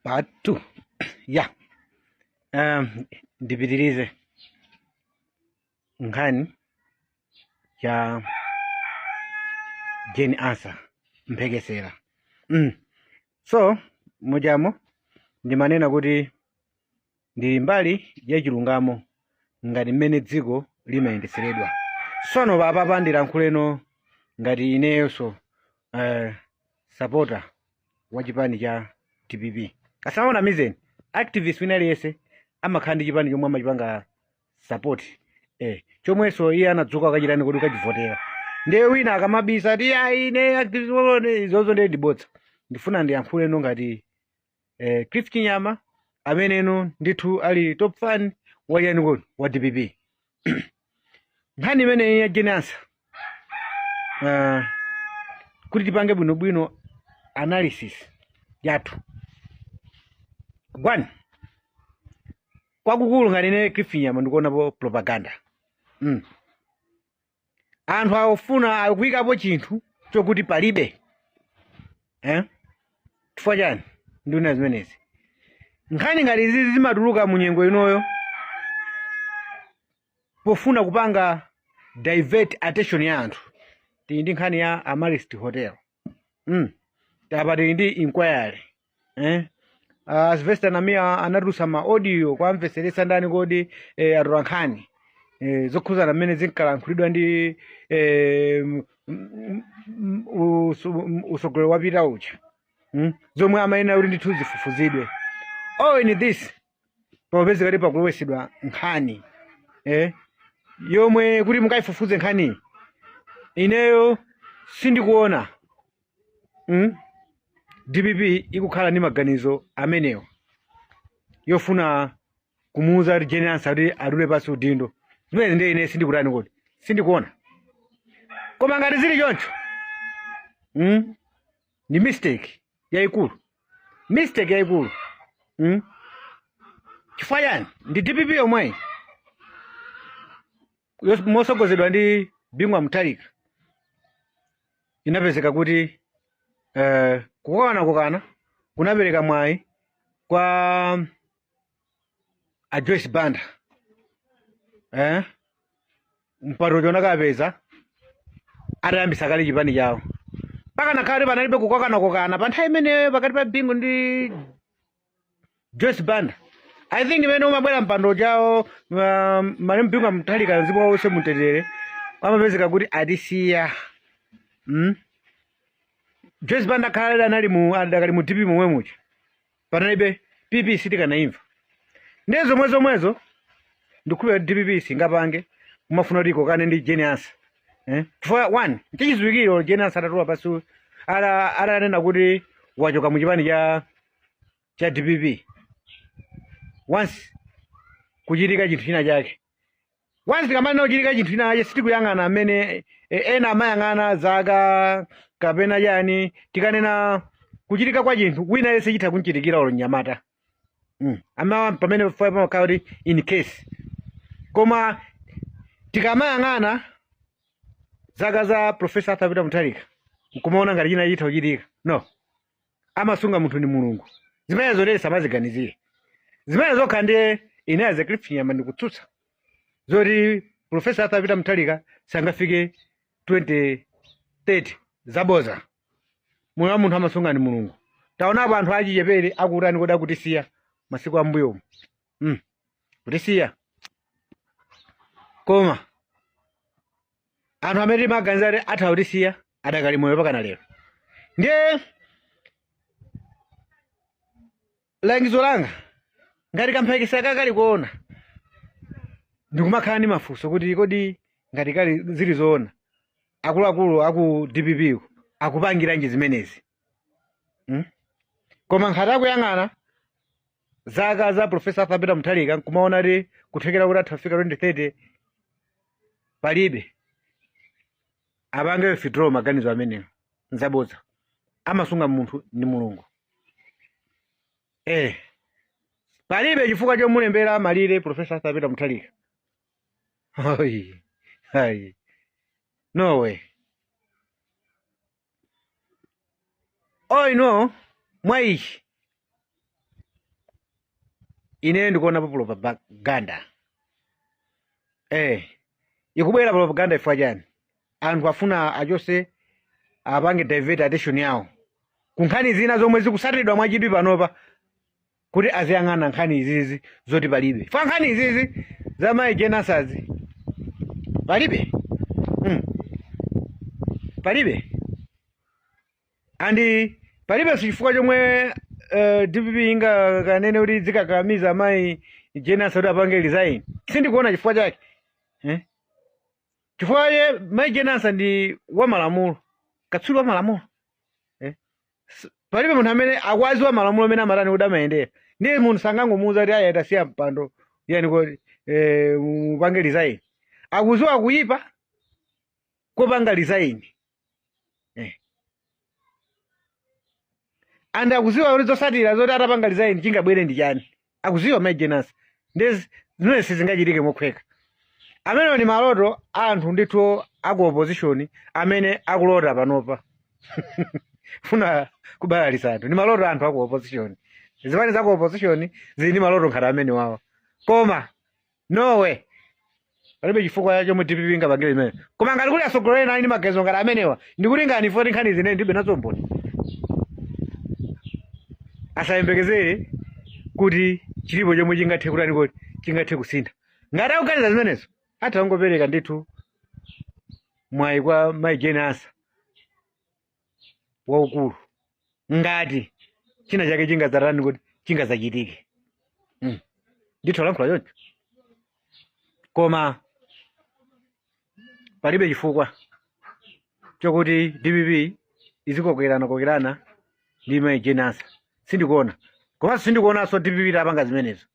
Part 2 ya ndipitirize nkhani ya Jane Ansah mphekesera. So mujamo ndimanena kuti ndili mbali ya chilungamo ngati mmene dziko limayendeseredwa. Sono papapa ndilankhuleno ngati ineyonso supporter wa chipani cha DPP. Asamakunamizeni, activist wina aliyense amakhala ndi chipani chomwe amachipanga support, chomwenso iye anadzuka akachitani kuti ukachivotera. Ndiye wina akamabisa ati ayi ine activist wone izozo ndiye ndibodza. Ndifuna ndiyankhuleno ngati Cliff Chinyama ameneno ndithu ali top fan wa chani kodi wa DPP. Nkhani imeneyi ya Jane Ansah, kuti tipange bwinobwino analysis yathu one kwakukulu, ngati ine Cliff Chinyama ndikuonapo propaganda. Anthu akufuna akuyikapo chinthu chokuti palibe, eh? Chifukwa chani nduna zimenezi nkhani ngati izizi zimatuluka mu nyengo inoyo pofuna kupanga divert attention ya anthu? Tili ndi nkhani ya Amaryllis Hotel. Apa tili ndi inquiry, eh? Sylvester Namiwa anatulutsa ma audio kwamveseretsa ndani kodi, atola nkhani zokhuzana mmene zinkalankhulidwa ndi usogoleri wapita uja. Zomwe amayenera kuti ndithu zifufuzidwe. All in this popezeka kuti pakulowesedwa nkhani yomwe kuti mukayifufuze nkhaniyi ineyo sindikuona DPP ikukhala ndi maganizo amenewo yofuna kumuuza kuti Jane Ansah kuti atule pasi udindo. Zimene ndiye ine sindikutani kodi sindikuona. Koma ngati zili choncho, Ndi mistake yayikulu, mistake yayikulu. Chifukwa chani? Ndi DPP yomweyi mosogozedwa ndi Bingu Mutharika inapezeka kuti kukana kukana kunapereka mwayi kwa a Joyce Banda, mpando uja unakapeza atayambisa kale chipani chawo. Pakanakhala kuti panalibe kukokanakokana pa nthawi imeneyo pakati pa Bingu ndi Joyce Banda, I think imene umabwera mpando chawo malemu Bingu Mutharika, mzimu wawo uuse mumtendere, amapezeka kuti atisiya, Joyce Banda khala anali mu adakali mu DPP momwe muja, panalibe PP sitikanayimva. Ndiye zomwe zomwezo ndikukhulupirira kuti DPP singapange kumafuna kuti ikokane ndi Jane Ansah, eh? Chifukwa one nchachidziwikire Jane Ansah atatula pasi atanena kuti wachoka mu chipani cha DPP, once kuchitika chinthu china chake, once tikamanena kuchitika chinthu china chake, sitikuyang'ana amene ena amayang'ana zaka kapena chani. Tikanena kuchitika kwa chinthu, wina yense chitha kunchitikira, olo mnyamata. Ama pamene pamakhala kuti in case. Koma tikamayang'ana zaka za Professor Arthur Peter Mutharika nkumaona ngati china chitha kuchitika, no, amasunga munthu ndi Mulungu. Zimene zotere samaziganizire zimene zokha. Ndiye ine as a Cliff Chinyama ndikutsutsa zoti Professor Arthur Peter Mutharika sangafike 2030, zaboza. Moyo wa munthu amasunga ndi Mulungu. Taonapo anthu achichepere akutani kodi akutisiya masiku ambuyomu, kutisiya. Koma anthu amene timaganiza kuti atha kutisiya adakali moyo pakana lero. Ndiye langizo langa, ngati kamphekesera kakali kuona, ndikumakhala ndi mafunso kuti kodi ngati kali zili zoona, akuluakulu aku DPP ku akupangiranji zimenezi, Koma nkhati akuyang'ana zaka za Professor Arthur Peter Mutharika nkumaona kuti kuthekera kuti atha kufika 2030 palibe, apange withdraw maganizo amenewo, nzabodza. Amasunga munthu ndi Mulungu. Palibe chifukwa chomulembera malire Professor Arthur Peter Mutharika. Ayi, ayi, no way. All in all, mwa ichi Ine ndikuonapo propaganda. Ikubwera propaganda ifwa chani? Anthu afuna achose, apange divert attention yawo ku nkhani zina zomwe zikusatiridwa mwachidwi panopa, kuti aziyang'ana nkhani izizi zoti palibe. Fa nkhani izizi za mayi Jane Ansahzi palibe. Palibe, and palibenso chifukwa chomwe DPP ingakanene kuti zikakamiza mayi Jane Ansah kuti apange resign. Sindikuona chifukwa chake, eh? Chifukwa ye mayi Jane Ansah ndi wamalamulo, katswiri wa malamulo, eh? Palibe munthu amene akwaziwa malamulo amene amatani kuti amayendera, ndiye munthu sangangomuuza kuti aya, tasiya mpando yani kuti mupange resign. Akuziwa kuyipa kopanga resign, And akuziwa kuti zosatira zoti atapanga resign chingabwere ndi chani. Akuziwa mayi Jane Ansah, ndi zimene sizingachitike mokhweka. Amenewo ni maloto a anthu ndithu aku opposition amene akulota panopa funa kubalalisa anthu. Ni maloto a anthu aku opposition. Zipani za ku opposition zili ndi maloto ngati amene wawa, koma no way, palibe chifukwa chomwe DPP ingapangire imene. Koma ngati kuli atsogoleri ali ndi maganizo ngati amenewa, ndikuti ngani foti nkhani zine ndibe nazo mboni, asayembekezere kuti chilipo chomwe chingathe kutani, kuti chingathe kusintha. Ngati akuganiza zimenezo, atha kungopereka ndithu mwayi kwa mayi Jane Ansah waukulu ngati china chake chingadzatani, kuti chingadzachitike. Ndithu alankhula choncho, koma palibe chifukwa chokuti DPP izikokerana kokerana ndi mayi Jane Ansah. Sindikuona, komanso sindikuonanso DPP itapanga zimenezo.